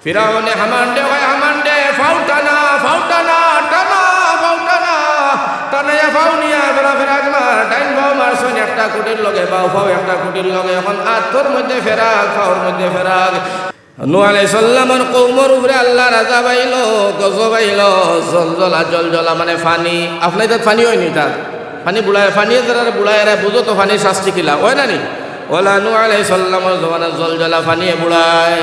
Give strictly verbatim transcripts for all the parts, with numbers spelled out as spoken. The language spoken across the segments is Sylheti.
ফিরাউনে হামানরে কয়, "হামানরে, ফাও টানা, ফাও টানা, টানা, ফাও টানা।" টানাইয়া ফাও নিয়া ফেরা ফেরাক মার, ডাইন ফাও মারছইন একটা খুঁটির লগে, বাউ ফাও একটা খুঁটির লগে, এখন আতর মধ্যে ফেরাক, ফাওর মধ্যে ফেরাক। নূহ আলাইহিস সালামর কওমর উপরে আল্লাহর আযাব আইলো, গজব আইলো, জলজলা, জলজলা মানে পানি। আপনার ইতাত পানি অয়নি ইতাত? পানি বুড়ায়, পানিয়ে যারারে বুড়ায়, এরা বুঝো তো পানির শাস্তি কিলা, অয় না নি? ওলা নূহ আলাইহিস সালামর জমানাত জলজলা পানিয়ে বুড়ায়।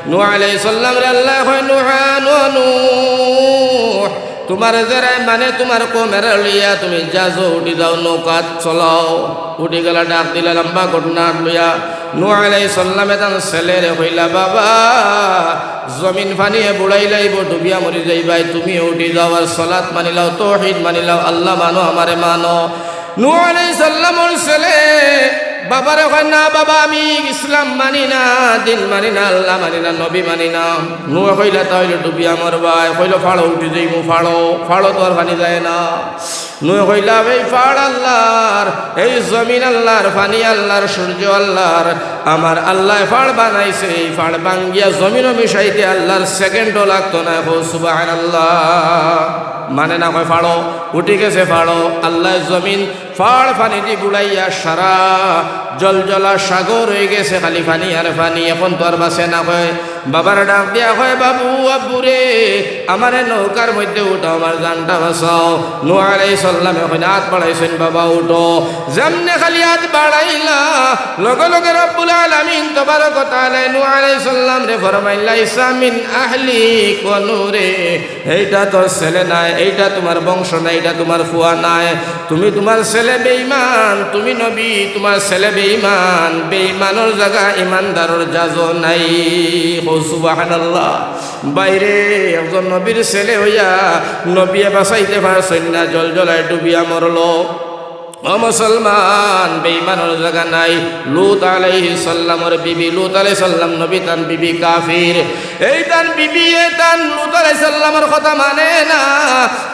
নূহ আলাইহিস সালামরে আল্লায় কয়, "নূহ, নূহ, নূহ, তুমারে যারায় মানে তুমার কওমরে লইয়া তুমি জাহাজো উঠি যাও, নৌকাত চলাও।" উঠি গেলা, ডাক দিলা লম্বা ঘটনা লইয়া। নূহ আলাইহিস সালামে তান ছেলেরে কইলা, "বাবা, জমিন পানিয়ে বুড়াইলাইবো, ডুবিয়া মরি যাইবায়, তুমিও উঠি যাও, আর সালাত মানিলাও, তৌহিদ মানিলাও, আল্লাহ মানো, আমারে মানো।" নূহ আলাইহিস সালামর ছেলে বাবারে কয়, "না বাবা, আমি ইসলাম মানি না, দিন মানি না, আল্লাহ মানি না, নবী মানি না।" নূহে কইলা, "তা অইলে ডুবিয়া মরবায়।" কইলো, "ফাড়ো, উঠি যাইমু, ফাড়ো, ফাড়ো তো আর পানি যায় না।" নূহে কইলা, "এই ফাড় আল্লাহর, এই জমিন আল্লাহর, পানি আল্লাহর, সূর্য আল্লাহর। আমার আল্লায় ফাড় বানাইছে, এই ফাড় ভাঙ্গিয়া জমিনো মিশাইতে আল্লাহর সেকেন্ডও লাগতো নায়।" কও সুবহানাল্লাহ। মানে না, কয়, "ফাড়ো।" উঠি গেছে ফাড়ো। আল্লায় জমিন ফাড় পানিদি বুড়াইয়া সারা জলজলা সাগর অইগেছে, খালি পানি আর পানি। এখন তো আর বাঁচে না, কয়। বাবারে ডাক দিয়া কয়, "বাবু, আব্বু রে, আমারে নৌকার মধ্যে উঠাও, আমার জানটা বাঁচাও।" নূহ আলাইহিস সালামে কইন, আত বাড়াইছইন, "বাবা উঠো।" যেমনে খালি আত বাড়াইলা, লগে লগে রব্বুল আলামিন তবারক ওয়া তাআলায় নূহ আলাইহিস সালামরে ফরমাইলা, "লাইসা মিন আহলিক ওয়া নূরে।" এইটা তোর ছেলে নায়, এইটা তুমার বংশ নায়, এইটা তুমার ফুয়া নায়। তুমি তুমার ছেলে বেঈমান, তুমি নবী, তুমার ছেলে বেঈমান, বেঈমানর জাগা ইমানদারর জাজো নাই। কও সুবহানাল্লাহ। বাইরে একজন নবীর ছেলে অইয়া নবীয়ে বাঁচাইতে পারছইন না, জলজলায় ডুবিয়া মরলো। ও মুসলমান, বেঈমানর জাগা নাই। লূত আলাইহিস সালামর বিবি, লূত আলাইহিস সালাম নবী, তান বিবি কাফির। এই তান বিবিয়ে তান লূত আলাইহিস সালামর কথা মানে না।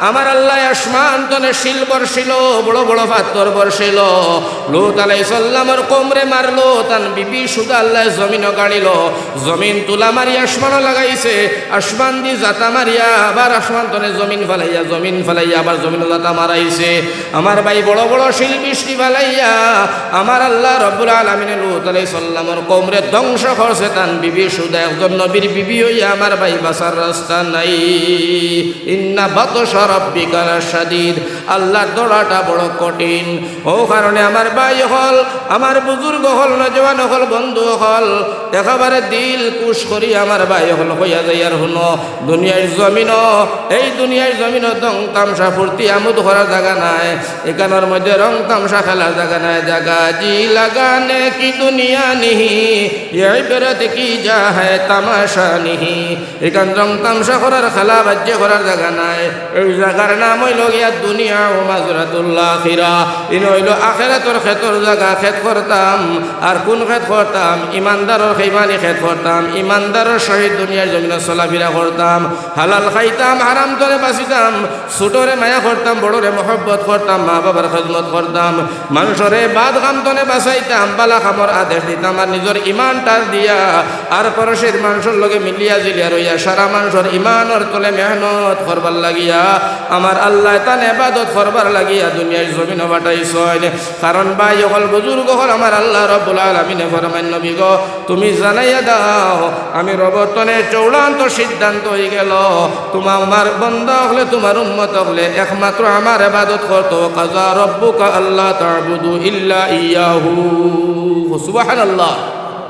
আমার আল্লায় আসমান তনে শিল বর্ষিলো, বড় বড় পাথর বর্ষিলো। লূত আলাইহিস সালামর কওমরে মারলো, তান বিবি শুধু আল্লায় জমিনো গাড়িলো। জমিন তুলা মারি আসমানো লাগাইছে, আসমানদি জাতা মারিয়া আবার আসমান তনে জমিন ফালাইয়া, জমিন ফালাইয়া আবার জমিনো জাতা মারাইছে। আমার ভাই, বড় বড় শিল বৃষ্টি ফালাইয়া আমার আল্লাহ রব্বুল আলামিনে লূত আলাইহিস সালামর কওমরে ধ্বংস করছে, তান বিবি শুধু একজন নবীর বিবি অইয়া আমার ভাই বাঁচার রাস্তা নাই। ইন্না বাতশা রাব্বিকা লাশাদীদ, আল্লাহর ধরাটা বড় কঠিন। অউ কারণে আমার ভাই অকল, আমার বুজুর্গ অকল, নওজোয়ান অকল, বন্ধু অকল, একেবারে দিল খুশ করি আমার ভাই অকল কইয়া যাইয়ার হুনো, দুনিয়ার জমিনো, এই দুনিয়ার জমিনো রং তামশা ফুর্তি আমোদ করার জাগা নাই, ইখানর মধ্যে রং তামশা খেলার জাগা নাই। জাগা জি লাগা নেকি দুনিয়া নিহি, ইয়ে ইবরত কি জা হ্যায় তামাশা নিহি। ইখান রং তামশা করার, খেলা বাজ্যে করার জাগা নাই। এই জাগার নাম অইলো গিয়া দুনিয়া ওয়া মাজরাতুল আখিরা। ইনো অইলো আখেরাতর খেতর জাগা, খেত করতাম। আর কুন খেত করতাম? ইমানদারর খেইমানি খেত করতাম। ইমানদারর সহিত দুনিয়ার জমিনো চলাফিরা করতাম। হালাল খাইতাম, হারাম তনে বাঁচিতাম। ছোটরে মায়া করতাম, বড়রে মহব্বত করতাম, মা বাবার খেদমত করতাম। মানষরে বাদ কাম তনে বাঁচাইতাম, বালা কামর আদেশ দিতাম, আর নিজর ইমানটার দিয়া আর পরশির মানষর লগে মিলিয়া জিলিয়া রইয়া সারা মানষর ইমানর তলে মেহনত করবার লাগিয়া আমার আল্লায় তান এবাদত করবার লাগিয়া দুনিয়ার জমিনো পাঠাইছইন। কারণ ভাই অকল, বুজুর্গ অকল, আমার আল্লাহ রব্বুল আলামিনে ফরমাইন, নবী গো, তুমি জানাইয়া দাও, আমি রবর তনে চূড়ান্ত সিদ্ধান্ত অইগেলো, তুমার আমার বন্দা অকলে, তুমার উম্মত অকলে একমাত্র আমার এবাদত করতো। কাজা রব্বুকা আল্লা তা'বুদু ইল্লা ইয়াহু। সুবহানাল্লাহ।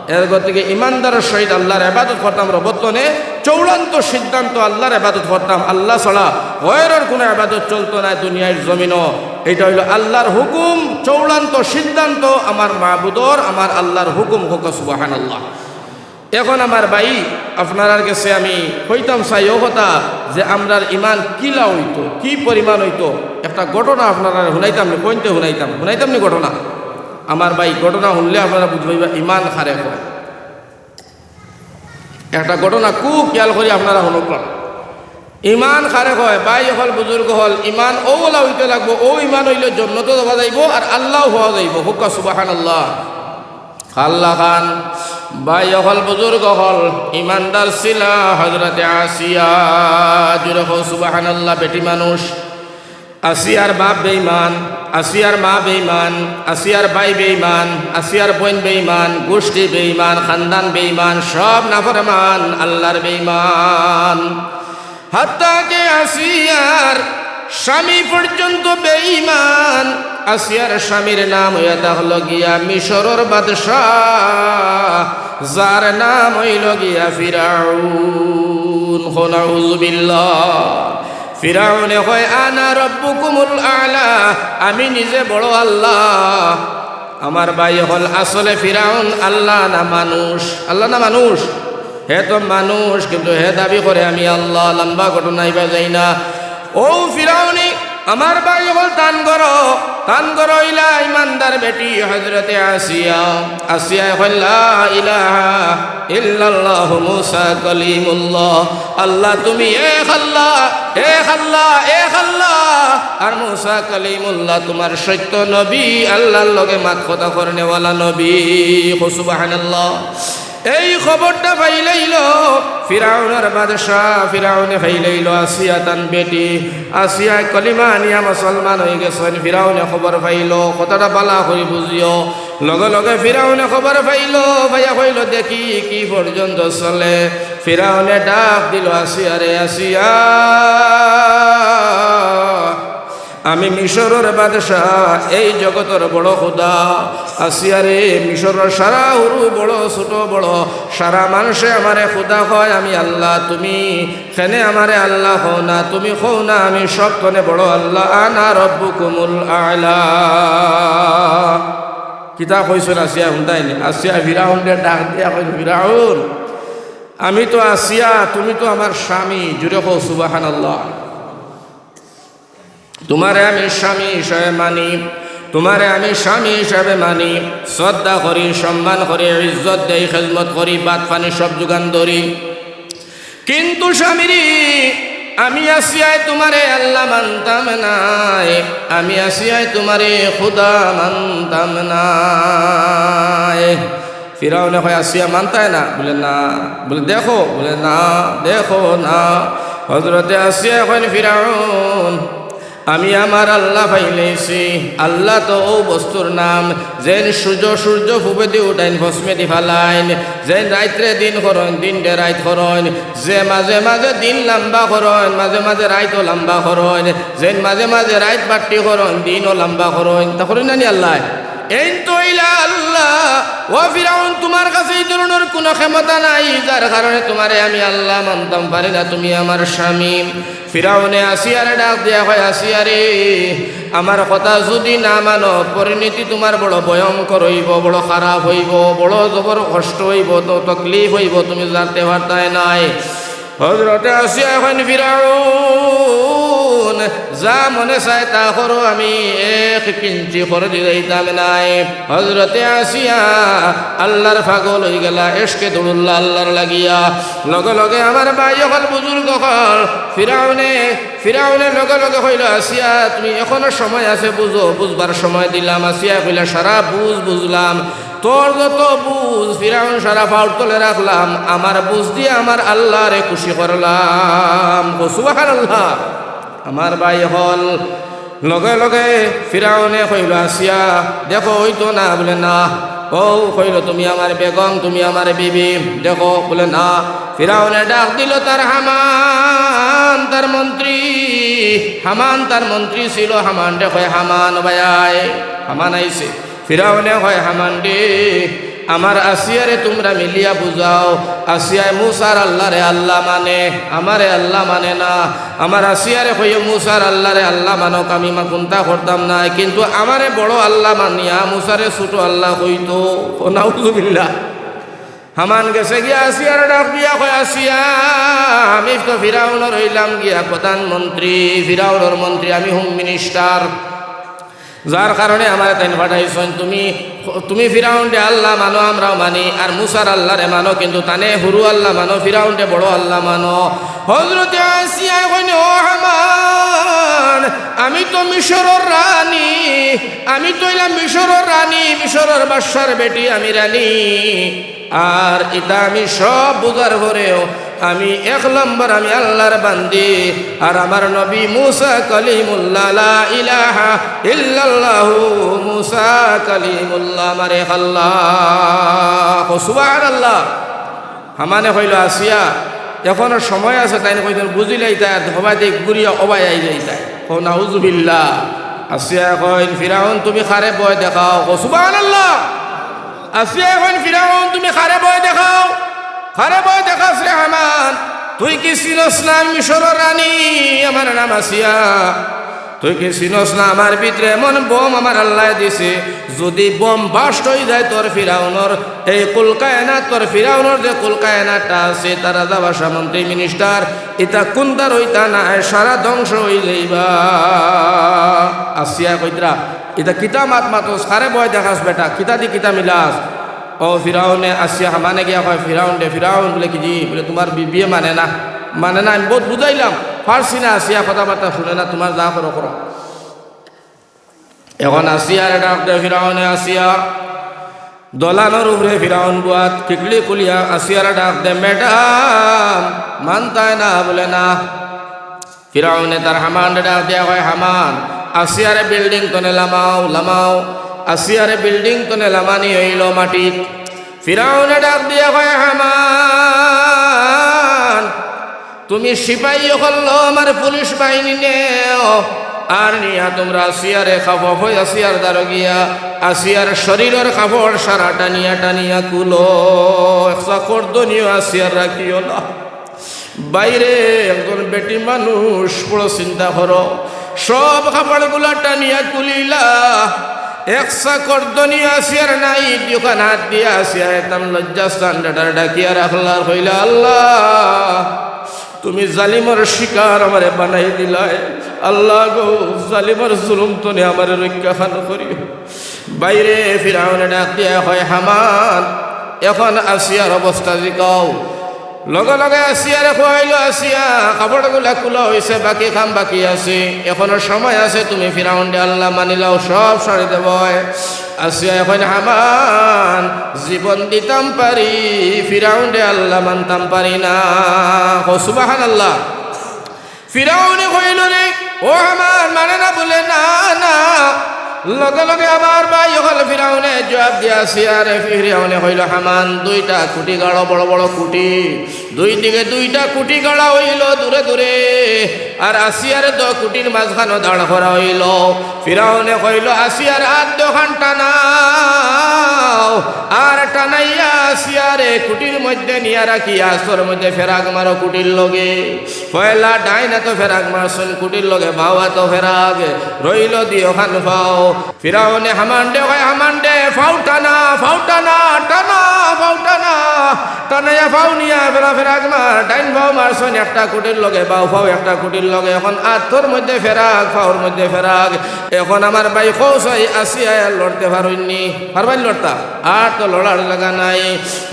এর গতিকে ইমানদারর সহিত আল্লাহর এবাদত করতাম, রবর তনে চূড়ান্ত সিদ্ধান্ত আল্লাহর এবাদত করতাম, আল্লাহ ছাড়া গয়রর কুনু এবাদত চলতো নায় দুনিয়ার জমিনো। এইটা অইলো আল্লাহর হুকুম, চূড়ান্ত সিদ্ধান্ত আমার মাবুদর, আমার আল্লাহর হুকুম। কউক্কা সুবহানাল্লাহ। এখন আমার ভাই, আপনারার গেছে আমি কইতাম চাই অউ কথা যে আমরার ইমান কিলা অইতো, কি পরিমাণ অইতো। একটা ঘটনা আপনারারে হুনাইতাম নি, কইন্তে হুনাইতাম, হুনাইতাম নি ঘটনা? আমার ভাই, ঘটনা হুনলে আপনারা বুঝবায়বা ইমান কারে কয়। একটা ঘটনা খুব খিয়াল করি আপনারা হুনউক্কা। ইমান কারে কয়? ভাই অকল, বুজুর্গ অকল, ইমান অউলা অইতে লাগবো। অউ ইমান অইলে জন্নতো যাওয়া যাইবো আর আল্লাও পাওয়া যাইবো। কউক্কা সুবহানাল্লাহ। কার লাখান? ভাই অকল, বুজুর্গ অকল, ইমানদার ছিলা হযরতে আসিয়া। জুরে কও সুবহানাল্লাহ। বেটি মানুষ, আসিয়ার বাপ বেঈমান, আসিয়ার মা বেঈমান, আসিয়ার ভাই বেঈমান, আসিয়ার বইন বেঈমান, গুষ্টি বেঈমান, খান্দান বেঈমান, সব নাফরমান, আল্লার বেঈমান। হাত্তা কে আসিয়ার স্বামী পর্যন্ত বেঈমান। আসিয়ার স্বামীর নাম অইয়া থাকলো গিয়া মিশরর বাদশা, যার নাম অইলো গিয়া ফিরাউন। কও নাউজুবিল্লাহ। ফিরাউনে কয়, "আনা রব্বুকুমুল আলা, আমি নিজে বড় আল্লাহ।" আমার ভাই অকল, আসলে ফিরাউন আল্লাহ না মানুষ? আল্লাহ না মানুষ? হে তো মানুষ, কিন্তু হে দাবি করে, "আমি আল্লাহ।" লম্বা ঘটনা, ইবা যাই না। অউ ফিরাউনে, আমার ভাই অকল, তান ঘরো, তান ঘরো অইলা ইমানদার বেটি হযরতে আসিয়া। আসিয়ায় কইলা, "লা ইলাহা ইল্লাল্লাহু মুসা কলিমুল্লাহ।" আল্লাহ তুমি এক আল্লাহ, এক আল্লাহ, এক আল্লাহ। আর মুসা কলিমুল্লাহ তুমার সত্য নবী, আল্লাহর লগে মাত কথা করনেওয়ালা নবী। কও সুবহানাল্লাহ। এই খবরটা পাইলাইলো ফিরাউনর বাদশা, ফিরাউনে পাইলাইলো আসিয়া তান বেটি। আসিয়ায় কলিমা আনিয়া মুসলমান অইগেছইন। ফিরাউনে খবর পাইলো, কথাটা ভালা করি বুঝিও। লগে লগে ফিরাউনে খবর পাইলো, পাইয়া কইলো, "দেখি কি পর্যন্ত চলে।" ফিরাউনে ডাক দিলো, "আসিয়া রে আসিয়া, আমি মিশরর বাদশা, এই জগতর বড় খুদা। আসিয়া রে, মিশরর সারা হুরু বড়, ছোট বড়, সারা মানষে আমারে খুদা কয়, আমি আল্লাহ। তুমি কেনে আমারে আল্লাহ কও না? তুমি কও না আমি সব তনে বড় আল্লাহ, আনা রব্বুকুমুল আলা।" কিতা কইছইন আসিয়া, হুনতায়নি? আসিয়া ফিরাউনরে ডাক দিয়া কইন, "ফিরাউন, আমি তো আসিয়া, তুমি তো আমার স্বামী।" জুরে কও সুবহানাল্লাহ। তুমারে আমি স্বামী হিসাবে মানি, তুমারে আমি স্বামী হিসাবে মানি, শ্রদ্ধা করি, সম্মান করি, ইজ্জত দেই, খেদমত করি, ভাত পানি সব জুগান ধরি। কিন্তু স্বামীরে, আমি আসিয়ায় তুমারে আল্লাহ মানতাম নায়, আমি আসিয়ায় তুমারে খুদা মানতাম নায়। ফিরাউনে কয়, "আসিয়া মানতায় না?" বলে, "না।" বলে, "দেখো।" বলে, "না, দেখো না।" হযরতে আসিয়া কইন, "ফিরাউন, আমি আমার আল্লাহ পাইলাইছি।" আল্লাহ তো অউ বস্তুর নাম, যেন সূর্য, সূর্য পূবেদি উঠাইন, পশ্চিমেদি ফালাইন, যেন রাইতরে দিন করইন, দিনরে রাইত করইন, যে মাঝে মাঝে দিন লম্বা করইন, মাঝে মাঝে রাইতও লম্বা করইন, যেন মাঝে মাঝে রাইত বাট্টি করইন, দিনও লম্বা করইন, তা করইন না নি আল্লায়? এইন তো অইলা আল্লাহ। ও ফিরাউন, তুমার কাছে ই ধরনর কুনু ক্ষমতা নাই, যার কারণে তুমারে আমি আল্লাহ মানতাম পারি না, তুমি আমার স্বামী। ফিরাউনে আসিয়ারে ডাক দিয়া কয়, "আসিয়া রে, আমার কথা যুদি না মানো, পরিণতি তুমার বড় ভয়ঙ্কর অইবো, বড় খারাপ অইবো, বড় জবর কষ্ট অইবো, তো তকলিফ অইবো, তুমি জানতে পারতায় নায়।" হযরতে আসিয়ায় কইন, "ফিরাউন, যা মনে চায় তা করো, আমি এক ইঞ্চি পরদি যাইতাম নায়।" হযরতে আসিয়া আল্লার পাগল অইগেলা, এশকে দুরুল্লাহ আল্লার লাগিয়া। লগে লগে আমার ভাই অকল, বুজুর্গ অকল, ফিরাউনে, ফিরাউনে লগে লগে কইলো, "আসিয়া, তুমি এখনো সময় আছে, বুঝো, বুঝবার সময় দিলাম।" আসিয়া কইলা, "সারা বুঝ বুঝলাম।" তোর যত বুঝ, ফিরাউন সারা পাওর তলে রাখলাম, আমার বুঝ দিয়া আমার আল্লারে খুশি করলাম। কও সুবহানাল্লাহ। আমার ভাই অকল, লগে লগে ফিরাউনে কইলো, "আসিয়া, দেখো, অইতো না।" বলে, "না।" অউ কইলো, "তুমি আমার বেগম, তুমি আমার বিবি, দেখো।" বলে, "না।" ফিরাউনে ডাক দিলো তার হামান, তার মন্ত্রী, হামান তার মন্ত্রী ছিল, হামানরে কয়, "হামান, বায়াই।" হামান আইছে। ফিরাউনে কয়, "হামান রে, আমার আসিয়ারে তুমরা মিলিয়া বুঝাও, আসিয়ায় মুসার আল্লারে আল্লা মানে, আমারে আল্লা মানে না। আমার আসিয়ারে কইও মুসার আল্লারে আল্লা মানউক, আমি মা কুন্তা করতাম নায়, কিন্তু আমারে বড় আল্লা মানিয়া মুসারে ছুটো আল্লা কইতো।" কও নাউজুবিল্লাহ। হামান গেছে গিয়া আসিয়ারে ডাক দিয়া কয়, "আসিয়া, আমি তো ফিরাউনর অইলাম গিয়া প্রধানমন্ত্রী, ফিরাউনর মন্ত্রী, আমি হোম মিনিস্টার।" যার কারণে আমারে তাইন পাঠাইছইন, তুমি, তুমি ফিরাউনরে আল্লা মানো, আমরাও মানি, আর মুসার আল্লারে মানো, কিন্তু তানে হুরু আল্লা মানো, ফিরাউনরে বড় আল্লা মানো। হযরতে আসিয়ায় কইন, "ও হামান, আমি তো মিশরর রানী, আমি তো অইলাম মিশরর রানী, মিশরর বাদশার বেটি আমি রানী।" আর ইতা আমি সব বুঝার পরেও আমি এক নম্বর আমি আল্লাহর বান্দি, আর আমার নবী মুসা কলিমুল্লাহ, লা ইলাহা ইল্লাল্লাহু মুসা কলিমুল্লাহ, আমার এক আল্লাহ। কও সুবহানাল্লাহ। হামানে কইলো, "আসিয়া, এখনো সময় আছে।" তাইন কইছইন, "বুঝিলাইতায়, হবাইতে ঘুরিয়া অবায় আইলাইতায়।" কও নাউজুবিল্লাহ। আসিয়ায় কইন, "ফিরাউন, তুমি কারে ভয় দেখাও?" কও সুবহানাল্লাহ। আসিয়ায় কইন, "ফিরাউন, তুমি কারে ভয় দেখাও? কারে ভয় দেখাস রে হামান? তুই কি চিনস না আমি মিশরর রানী? আমার নাম আসিয়া। তুই কি চিনস না আমার ভিতরে এমন বোম আমার আল্লায় দিছে, যদি বোম বাস্ট অইযায় তোর ফিরাউনর, এই কুল কায়নাত, তোর ফিরাউনর যে কুল কায়নাতটা আছে, তার রাজা বাদশা মন্ত্রী মিনিস্টার, ইতা কুন্তা রইতা নায়, সারা ধ্বংস অইযাইবা।" আসিয়ায় কইতরা, "ইতা কিতা মাত মাতস? কারে ভয় দেখাস বেটা? কিতা দি কিতা মিলাস?" ও ফিরাউনে আসিয়া হামানে গিয়া কয়, "ফিরাউন রে, ফিরাউন।" বুলে, "কিজি?" বুলে, "তুমার বিবিয়ে মানে না, মানে না, আমি বউত বুঝাইলাম, পারছি না, আসিয়া কথাবার্তা হুনে না, তুমার যা করো করো।" এখন আসিয়ারে ডাক দে ফিরাউনে, আসিয়া, দলানর উপরে ফিরাউন বওয়াত, কিকলি খুলিয়া আসিয়ারে ডাক দে, "ম্যাডাম।" মানতায় না, বুলে, "না।" ফিরাউনে তার হামানরে ডাক দিয়া কয়, "হামান, আসিয়ারে বিল্ডিং তনে লামাও, লামাও।" আসিয়ারে বিল্ডিং তনে লামানি অইলো মাটিত। ফিরাউনে ডাক দিয়া কয়, "হামান, তুমি সিপাই অকল লও, আমার পুলিশ বাহিনী নেও, আর নিয়া তুমরা আসিয়ারে কাফফ অই আসিয়ার দ্বারো গিয়া আসিয়ার শরীরর কাপড় সারা টানিয়া টানিয়া খুলো, একটা কর্দনিও আসিয়ার রাখিও না।" বাইরে একজন বেটি মানুষ, বড় চিন্তা করো, সব কাপড়গুলা টানিয়া খুলিলা, একটা কর্দনি আসিয়ার নাই, দুইখান হাত দিয়া আসিয়ায় তান লজ্জাস্থান ডাডার ডাকিয়া রাখলা, কইলা, "আল্লাহ, তুমি জালিমর শিকার আমারে বানাই দিলায়, আল্লাহ গো, জালিমর জুলুম তনে আমারে রক্ষা খান করিও।" বাইরে ফিরাউনে ডাক দিয়া কয়, "হামান, এখন আসিয়ার অবস্থা জিকাও।" লগে লগে আসিয়ারে কওয়াইলো, আসিয়া, কাপড়গুলা খুলা অইছে, বাকি কাম বাকি আছে, এখনো সময় আছে, তুমি ফিরাউনরে আল্লাহ মানিলাও, সব সারি দেবো। আসিয়ায় কইন, "হামান, জীবন দিতাম পারি, ফিরাউনরে আল্লাহ মানতাম পারি না।" কও সুবহানাল্লাহ। ফিরাউনে কইলো, "রে, ও হামান, মানে না?" বুলে, "না, না।" লগে লগে আমার ভাই অকল ফিরাউনে জবাব দিয়া আসিয়ারে, ফিরাউনে কইলো, "হামান, দুইটা খুটি গাড়ো, বড় বড় খুটি, দুই দিকে দুইটা খুটি গাড়া অইলো দূরে দূরে, আর আসিয়ারে দুই খুটির মাঝখানো দাঁড় করা অইলো।" ফিরাউনে কইলো, "আসিয়ার আত দুইখান টানাও, আর টানাইয়া আসিয়ারে খুটির মধ্যে নিয়া রাখি, আতর মধ্যে ফেরাক মারো খুটির লগে।" পয়লা ডাইন আতো ফেরাক মারছইন, খুটির লগে বাউ আতো ফেরাক, রইলো দুইওখান পাও। ফিরাউনে হামানরে কয়, "হামানরে, পাও টানা, পাও টানা, টানা, পাও টানা।" টানাইয়া পাও নিয়া ফেরা ফেরাক মার, ডাইন পাও মারছইন একটা খুটির লগে, বাউ পাও একটা খুটির লগে, এখন আতর মধ্যে ফেরাক, পাওর মধ্যে ফেরাক। এখন আমার ভাই কও চাই, আসিয়ায় আর লড়তে পারইননি, পারবাইন লড়তা? আর তো লড়ার জাগা নাই।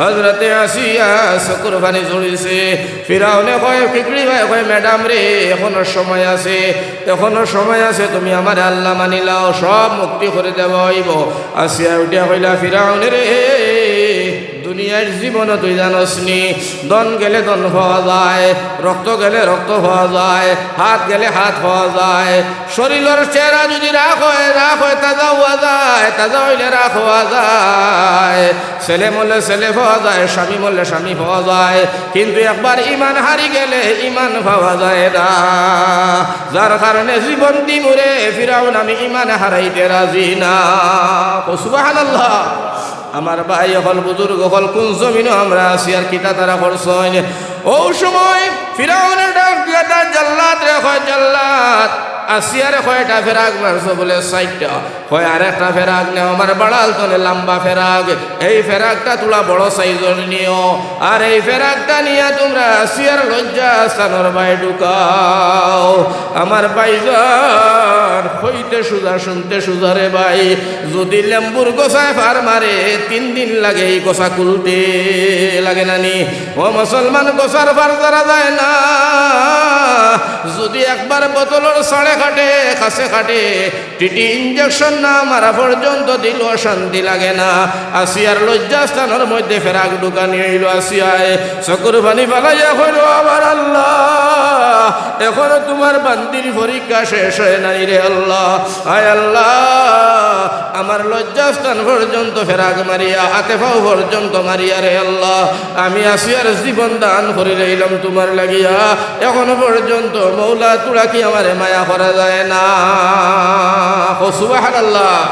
হজরতে আসিয়া চকুর পানি ঝরিছে। ফিরাউনে কয়, কিকলি ভাই কয়, "ম্যাডাম রে, এখনো সময় আছে, এখনো সময় আছে, তুমি আমারে আল্লাহ মানিলাও, সব মুক্তি করি দেওয়া অইবো।" আসিয়া উঠিয়া কইলা, "ফিরাউন রে, দুনিয়ার জীবনো তুই জানোস নি, ধন গেলে ধন পাওয়া যায়, রক্ত গেলে রক্ত পাওয়া যায়, হাত গেলে হাত পাওয়া যায়, শরীলর চেহারা যদি রাখ অয়, রাখ অয় তাজা অওয়া যায়, তাজা অইলে রাখ অওয়া যায়, ছেলে মরলে ছেলে পাওয়া যায়, স্বামী মরলে স্বামী পাওয়া যায়, কিন্তু একবার ইমান হারি গেলে ইমান পাওয়া যায় না। যার কারণে জীবন দিমুরে ফিরাউন, আমি ইমান হারাইতে রাজি না।" কও সুবহানাল্লাহ। আমার ভাই অকল, বুজুর্গ অকল, কুন জমিনো আমরা আছি আর কিতা তারা করছইন? অউ সময় ফিরাউনে ডাক দিয়া তার জাল্লাদরে কয়, "জাল্লাদ, আসিয়ারে কয়টা ফেরাক মারছো?" বুলে, "চাইরটা।" কয়, "আরেকটা ফেরাক নেও, আমার বাড়াল তনে লাম্বা ফেরাক, এই ফেরাকটা থুড়া বড় সাইজর নিও, আর এই ফেরাকটা নিয়া তুমরা আসিয়ার লজ্জাস্থানর বায় ঢুকাও।" আমার ভাইজান, কইতে সুজা, শুনতে সুজা রে ভাই। যদি লেম্বুর গোছায় ফার মারে, তিন দিন লাগে এই গোছা খুলতে, লাগে না নি? ও মুসলমান, গোছার ফার যারা যায় না, যদি একবার বোতলর ছাড়ে কাটে, কাছে কাটে, টিটি ইঞ্জেকশন না মারা পর্যন্ত দিলও শান্তি লাগে না। আসিয়ার লজ্জাস্থানর মধ্যে ফেরাক ঢুকানি অইলো। আসিয়ায় চকুর পানি ফালাইয়া কইলো, "আমার আল্লাহ, এখনো তুমার বান্দির পরীক্ষা শেষ হয় নাই রে আল্লাহ। আয় আল্লাহ, আমার লজ্জাস্থান পর্যন্ত ফেরাক মারিয়া, আতে পাও পর্যন্ত মারিয়া রে আল্লাহ, আমি আসিয়ার জীবন দান করি লইলাম তুমার লাগিয়া। এখনো পর্যন্ত মৌলা তুরা কি আমারে মায়া করা যায় না?" কও সুবহানাল্লাহ।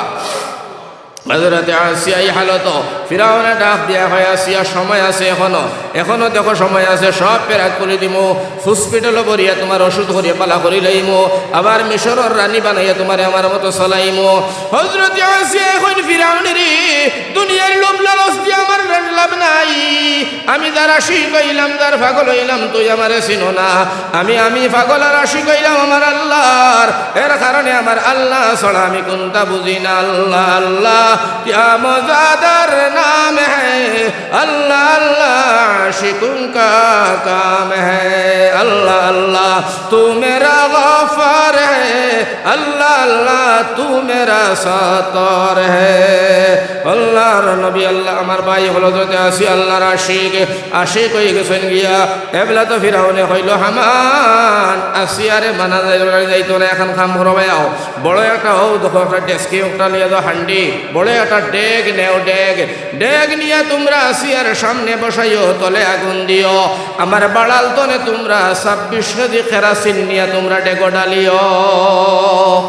হযরতে আসিয়া এই হালত, ফিরাউনে ডাক দিয়া কয়, "আসিয়া, সময় আছে এখনো, এখনো দেখো সময় আছে, সব ফেরাক করি দিমু, হসপিটালো ভরিয়া তুমার ওষুধ করিয়া বালা করি লইমু, আবার মিশরর রানী বানাইয়া তুমারে আমার মতো চালাইমু।" হযরতে আসিয়া কইন, "ফিরাউন রে, দুনিয়ার লোভ লালচ দিয়া আমার লাভ নাই, আমি যার আশিক অইলাম, যার পাগল অইলাম, তুই আমারে চিনো না। আমি, আমি পাগল আর আশিক অইলাম আমার আল্লাহর, এর কারণে আমার আল্লাহ ছাড়া আমি কুন্তা বুঝি না। আল্লাহ, আল্লাহ, ক্যা মজাদার নাম হ্যায়, আল্লাহ, আল্লাহ, আশিকুন কা কাম হ্যায়। আল্লাহ, আল্লাহ, তু মেরা গফার হ্যায়, আল্লাহ, আল্লাহ, তু মেরা সাত্তার হ্যায়।" আল্লাহর নবী, আল্লাহ, আমার ভাই অকল, হযরতে আসিয়া আল্লাহর আশিক, আশিক অই গেছইন গিয়া। এবলা তো ফিরাউনে কইলো, "হামান, আসিয়ারে মানা যাইতো না, যাইতো না, এখান কাম করো ভাই, আও, বড় একটা, অউ দেখো একটা ডেস্কি একটা লইয়া যাও, হান্ডি, বড় একটা ডেগ নেও, ডেগ, ডেগ নিয়া তুমরা আসিয়ার সামনে বসাইও, তলে আগুন দিও, আমার বাড়াল তনে তুমরা ছাব্বিশ কেজি কেরাসিন নিয়া তুমরা ডেগো ডালিও।"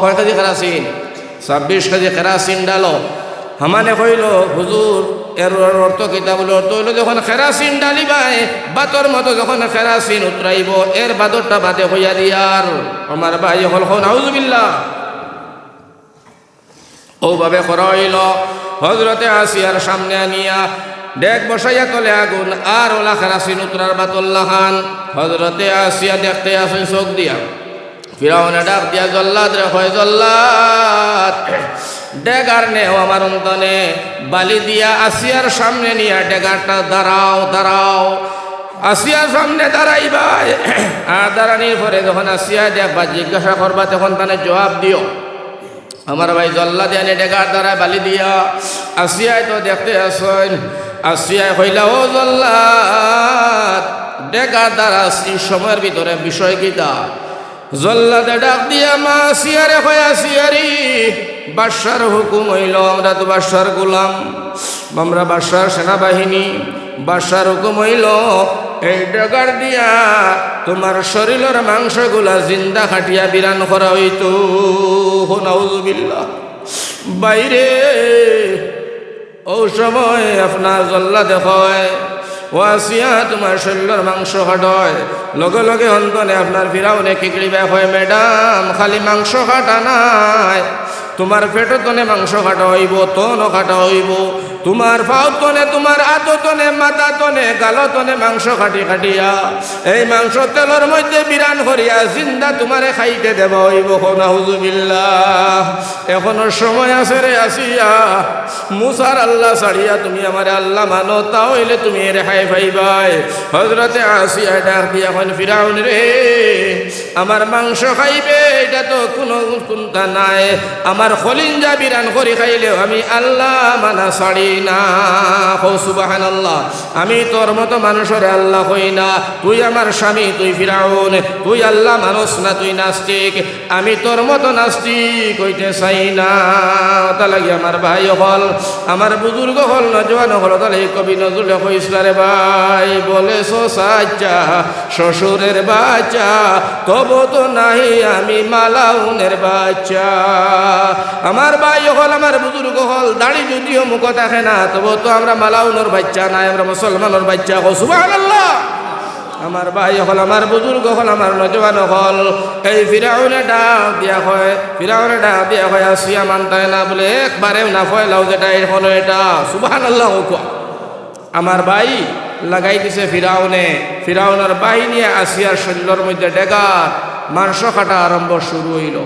কয় কেজি কেরাসিন? ছাব্বিশ কেজি কেরাসিন ডালো। হামানে কইলো, "হুজুর, এর অর্থ কিতা?" বলে, "অর্থ অইলো, যখন কেরাসিন ডালিবায়, ভাতর মতো যখন কেরাসিন উতরাইবো, এর বাদরটা বাদে কইয়া দিয়ার।" আমার ভাই অকল, কও নাউজুবিল্লাহ। অউ ভাবে করা অইলো, হযরতে আসিয়ার সামনে আনিয়া ডেগ বসাইয়া তলে আগুন, আর অউলা কেরাসিন উতরার বাতর লাখান। হযরতে আসিয়া দেখতে আছইন চউখ দিয়া। ফিরাউনে ডাক দিয়া জল্লাদরে কয়, "জল্লাদ, ডেগার নেও আমার অন্তনে, বালি দিয়া আসিয়ার সামনে নিয়া ডেগারটা দাঁড়াও, দাঁড়াও।" আসিয়ার সামনে দাঁড়াইবায়। আর দাঁড়ানির পরে যখন আসিয়ায় দেখবা, জিজ্ঞাসা করবা, তখন তানে জবাব দিও। আমার ভাই জল্লাদে আনি ডেগার দাঁড়ায় বালি দিয়া। আসিয়ায় তো দেখতে আছইন। আসিয়ায় কইলা, "ও জল্লাদ, ডেগার দাঁড়াছ, ই সময়র ভিতরে বিষয় কিতা?" জল্লাদে ডাক দিয়া মা আসিয়ারে কয়, "আসিয়ারে, বাদশার হুকুম অইলো, আমরা তো বাদশার গোলাম, আমরা বাদশার সেনাবাহিনী, বাদশার হুকুম অইলো, এই ডেগার দিয়া তুমার শরীলর মাংসগুলা জিন্দা কাটিয়া বিরান করা অইতো।" কও নাউজুবিল্লাহ। বাইরে অউ সময় আপনার জল্লাদে কয়, "ও আসিয়া, তুমার শরীলর মাংস কাটয়।" লগে লগে অন্তনে আপনার ফিরাউনে কিকড়ি বায় কয়, "ম্যাডাম, খালি মাংস কাটা নায়, তুমার পেটো তনে মাংস কাটা অইবো, তনও কাটা অইবো, তুমার পাও তনে, তুমার আতো তনে, মাথা তনে, গালো তনে মাংস কাটি কাটিয়া এই মাংস তেলর মধ্যে বিরান করিয়া জিন্দা তুমারে খাইতে দেওয়া অইবো।" কও নাউজুবিল্লাহ। এখনো সময় আছে রে আসিয়া, মুসার আল্লাহ ছাড়িয়া তুমি আমারে আল্লাহ মানো, তা অইলে তুমি রেহাই পাইবায়। হযরতে আসিয়া ডাক দিয়া কইন, "ফিরাউন রে, আমার মাংস খাইবে, ইটা তো কুনু কুন্তা নাই, আমার কলিঞ্জা বিরান করি খাইলেও আমি আল্লাহ মানা ছাড়ি না।" কও সুবহানাল্লাহ। আমি তোর মতো মানুষরে আল্লাহ কই না, তুই আমার স্বামী, তুই ফিরাউন, তুই আল্লাহ মানস না, তুই নাস্তিক। আমি তোর মতো নাস্তিক অইতে চাই না। অতা লাগি আমার ভাই অকল, আমার বুজুর্গ অকল, নওজোয়ান অকল, অতা লাগি কবি নজরুলে কইছলা রে ভাই, "বলেছো সাচ্চা শ্বশুরের বাচ্চা, তবু তো নাহি আমি মালাউনের বাচ্চা।" আমার ভাই অকল, আমার বুজুর্গ অকল, দাড়ি যদিও মুখো থাকে না, তবু তো আমরা মালাউনর বাচ্চা নায়, আমরা মুসলমানর বাচ্চা। কও সুবহানাল্লাহ। আমার ভাই অকল, আমার বুজুর্গ অকল, আমার নওজোয়ান অকল, এই ফিরাউনে ডাক দিয়া কয়, ফিরাউনে ডাক দিয়া কয়, "আসিয়া মানতায় না?" বলে, "একবারেও না, পয়লাও যেটা, এখনো এটা।" সুবহানাল্লাহ কউক্কা। আমার ভাই লাগাই দিছে ফিরাউনে, ফিরাউনর বাহিনীয়ে আসিয়ার শরীলর মধ্যে ডেগার মাংস কাটা আরম্ভ শুরু অইলো।